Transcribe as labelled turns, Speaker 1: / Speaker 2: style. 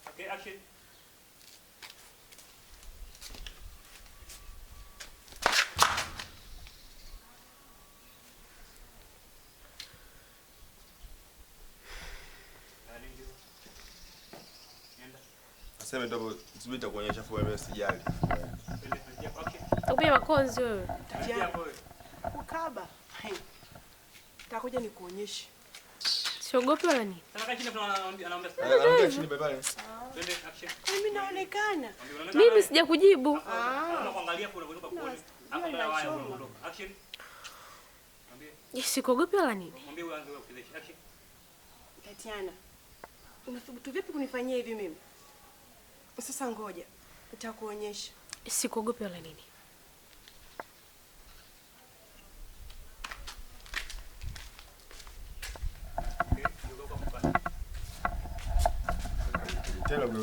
Speaker 1: Okay, action.
Speaker 2: Aseme ndio subiri nitakuonyesha kwa wewe sijali.
Speaker 3: Takupiga makonzi wewe.
Speaker 4: Ukaba. Nitakuja nikuonyeshe.
Speaker 3: Siogopi wala nini?
Speaker 2: Anaongea chini bye bye.
Speaker 4: Mimi naonekana.
Speaker 3: Mimi sija kujibu. Sikuogopi wala nini?
Speaker 4: Tatiana, unathubutu vipi kunifanyia hivi mimi? Sasa ngoja, nitakuonyesha.
Speaker 3: Sikuogopi wala nini?
Speaker 2: Tena.